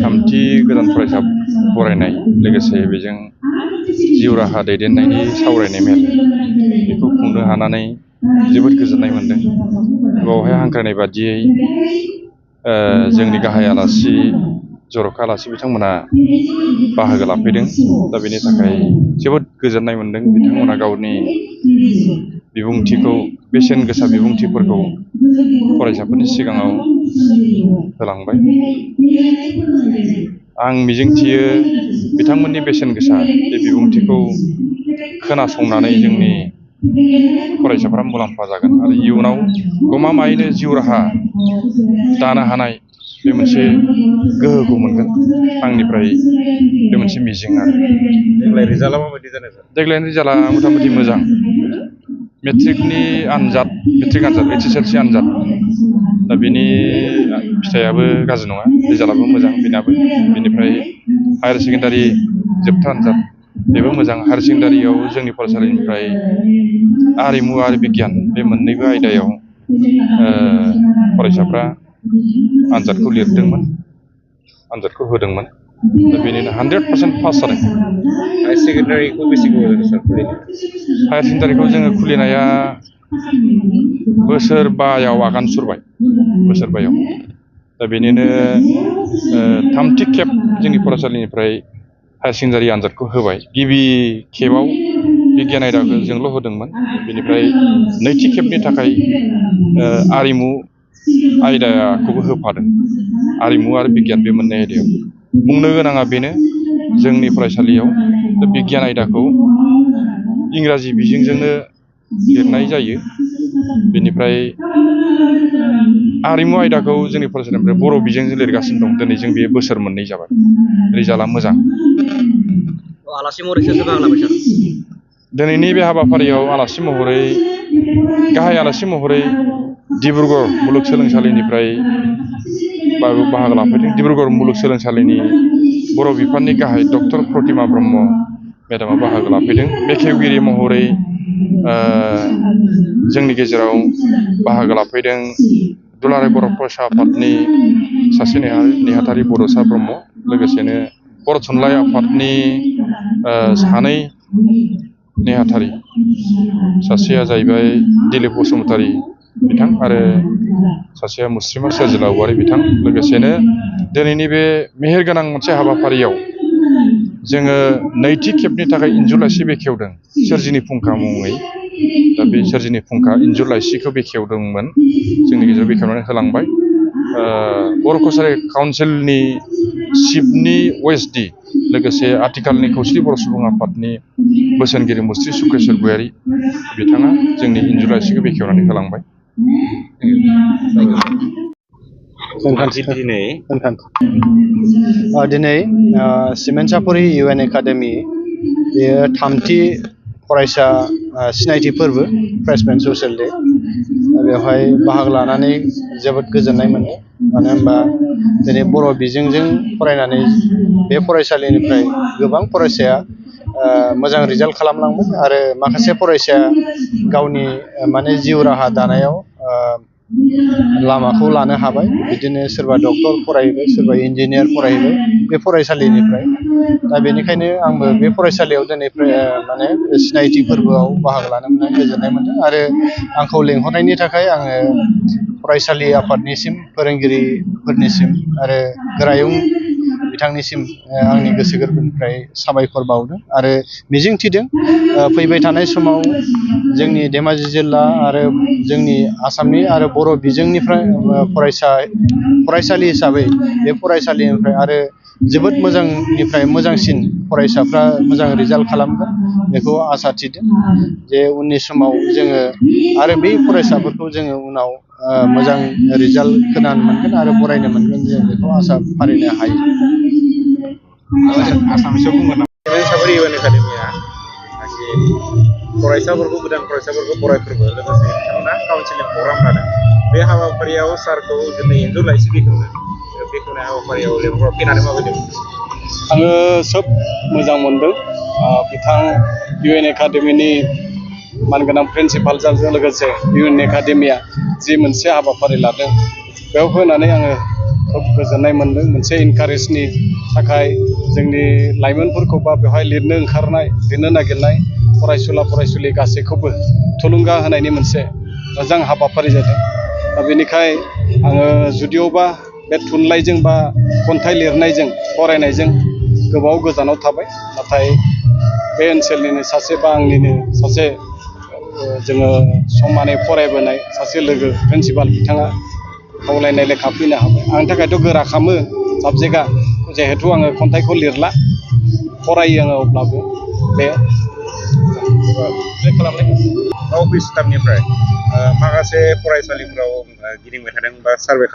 थामथि गोदान फरायसा बरायनाय लोगोसे बेजों जिउ राहा दैदेननायनि सावरायनाय मेल बेखौ खुंनो हानानै जोबोद गोजोननाय मोनदों। बेवहाय हांख्रायनाय बादियै जोंनि गाहाय आलासि जर'खा आलासि बिथांमोना बाहागो लाफैदों। दा बेनि थाखाय जोबोद गोजोननाय मोनदों। बिथांमोना गावनि बिबुंथिखौ बेसेन गोसा बिबुंथिफोरखौ फरायसाफोरनि सिगाङाव होलांबाय। आं मिजिंथियो बिथांमोननि बेसेन गोसा बे बिबुंथिखौ खोनासंनानै जोंनि फरायसाफ्रा मुलाम्फा जागोन आरो इयुनाव गमामायैनो जिउ राहा दानो हानाय बे मोनसे गोहोखौ मोनगोन। आंनिफ्राय बे मोनसे मिजिं आरो। देग्लाय रिजाल्टआ माबायदि जानाय सार? देग्लायनि रिजाल्टआ मथा-मथि मोजां। मेट्रिक आनजाद HSLC आनजाद, दा बेनि फिथाइयाबो गाज्रि नङा, रिजाल्टआबो मोजां बेनाबो। बेनिफ्राय हायार सेकेन्डारि जोबथा आनजाद बेबो मोजां। हायार सेकेन्डारियाव जोंनि फरायसालिनिफ्राय आरिमु आरो बिगियान बे मोननैबो आयदायाव फरायसाफ्रा आनजादखौ लिरदोंमोन, आनजादखौ होदोंमोन। दा बेनिनो 100% पास जादों। हायार सेकेन्डारिखौ बेसे गोबाव जाखो सार खुलिनाया? हायार सेकेन्डारिखौ जोङो खुलिनाया बोसोरबायाव आगान सुरबाय, बोसोरबायाव। दा बेनिनो थामथि खेब जोंनि फरायसालिनिफ्राय हायार सेकेन्डारि आनजादखौ होबाय। गिबि खेबाव बिगियान आयदाखौ जोंल' होदोंमोन। बेनिफ्राय नैथि खेबनि थाखाय आरिमु आयदाखौबो होफादों। आरिमु आरो बिगियान बे मोननै आयदायाव। बुंनो गोनाङा बेनो, जोंनि फरायसालियाव बिगियान आयदाखौ इंराजि बिजोंजोंनो लिरनाय जायो। बेनिफ्राय आरिमु आयदाखौ जोंनि फरायसालिनिफ्राय बर' बिजोंजों लिरगासिनो दं। दिनैजों बेयो बोसोर मोननै जाबाय। रिजाल्टआ मोजां। आलासि महरै सोर सोर बाहागो लाबाय सार? दिनैनि बे हाबाफारियाव आलासि महरै, गाहाय आलासि महरै डिब्रुगड़ मुलुगसोलोंसालिनिफ्राय बाहागो लाफैदों। डिब्रुगड़ मुलुगसोलोंसालिनि बर' बिफाननि गाहाय डक्टर प्रतिमा ब्रह्म मेडामा बाहागो लाफैदों। बेखेवगिरि महरै जोंनि गेजेराव बाहागो लाफैदों दुलाराय बर' फरायसा आफादनि सासे नेहाथारि बड'सा ब्रह्म, लोगोसेनो बर' थुनलाइ आफादनि सानै नेहाथारि, सासेया जाहैबाय दिलीप बसुमतारी बिथां आरो सासेया मुस्रिमा सोरजिला औवारि बिथां। लोगोसेनो दिनैनि बे मेहेरगोनां मोनसे हाबाफारियाव जोङो नैथि खेबनि थाखाय इन्जुर लाइसि बेखेवदों सोरजिनि फुंखा मुङै। दा बे सोरजिनि फुंखा इन्जुर लाइसिखौ बेखेवदोंमोन, जोंनि गेजेराव बेखेवनानै होलांबाय। बर' कसारि काउन्सिलनि चिफनि OSD, लोगोसे आथिखालनि खौसेथि बर' सुबुं आफादनि बोसोनगिरि मुस्रि सुक्रेस्वर गयारि बिथाङा जोंनि इन्जुर लाइसिखौ बेखेवनानै होलांबाय। दिनै सिमेन्ट सापरि UN एकाडेमि बेयो थामथि फरायसा सिनायथि फोरबो फ्रेशमेन ससियेल डे। बेवहाय बाहागो लानानै जोबोद गोजोननाय मोनदों। मानो होनबा दिनै बर' बिजोंजों फरायनानै बे फरायसालिनिफ्राय गोबां फरायसाया मोजां रिजाल्ट खालामलांबाय आरो माखासे फरायसाया गावनि जिउ राहा दानायाव लामाखौ लानो हाबाय। बिदिनो सोरबा डक्टर फरायहैबाय, सोरबा इन्जिनियार फरायहैबाय बे फरायसालिनिफ्राय। दा बेनिखायनो आंबो बे फरायसालियाव दिनै सिनायथि फोरबोआव बाहागो लानो मोननानै गोजोननाय मोनदों आरो आंखौ लेंहरनायनि थाखाय आङो फरायसालि आफादनिसिम, फोरोंगिरिफोरनिसिम आरो गोरायुं बिथांनिसिम आंनि गोसो गोरबोनिफ्राय साबायखर बावदों आरो मिजिंथिदों फैबाय थानाय समाव जोंनि धेमाजि जिल्ला आरो जोंनि आसामनि आरो बर' बिजोंनिफ्राय फरायसालि हिसाबै बे फरायसालिनिफ्राय आरो जोबोद मोजांनिफ्राय मोजांसिन फरायसाफ्रा मोजां रिजाल्ट खालामगोन बेखौ आसा थिदों। जे उननि समाव जोङो आरो बै फरायसाफोरखौ जोङो उनाव मोजां रिजाल्ट खोनानो मोनगोन आरो बरायनो मोनगोन, जों बेखौ आसा फारिनो हायो। आसामिसाव बुंगोन नामा? सिमेन्ट सापरि UN एकाडेमिया फरायसाफोरखौ, गोदान फरायसाफोरखौ बरायफोरबो लोगोसे बिथांमोना काउन्सिलिं प्रग्राम लादों। बे हाबाफारियाव सारखौ दिनै इन्जुर लाइसि बेखेवनाय हाबाफारियाव फैनानै माबायदि मोनदों? आङो खोब मोजां मोनदों। बिथां UN एकाडेमिनि मानगोनां प्रिन्सिपालजों लोगोसे UN एकाडेमिया जि मोनसे हाबाफारि लादों, बेयाव फैनानै आङो खोब गोजोननाय मोन्दों मोनसे इनकारेजनि थाखाय जोंनि लाइमोनफोरखौ बा बेवहाय लिरनो ओंखारनाय लिरनो नागिरनाय फरायसुला फरायसुलि गासैखौबो थुलुंगा होनायनि मोनसे मोजां हाबाफारि जादों दा बेनिखाय आङो जुदिअबा बे थुनलाइजों बा खन्थाइ लिरनायजों फरायनायजों गोबाव गोजानाव थाबाय नाथाय बे ओनसोलनिनो सासे बा आंनिनो सासे जोङो समानै फरायबोनाय सासे लोगो प्रिन्सिपाल बिथाङा खावलायनाय लेखा फैनो हाबाय आंनि थाखायथ' गोरा खालामो साबजेक्टआ जिहेथु आङो खन्थाइखौ लिरला फरायो आङो अब्लाबो बे अफिस स्टाफनिफ्राय माखासे फरायसालिफोराव गिदिंबाय थादों बा सार्भे खालामदों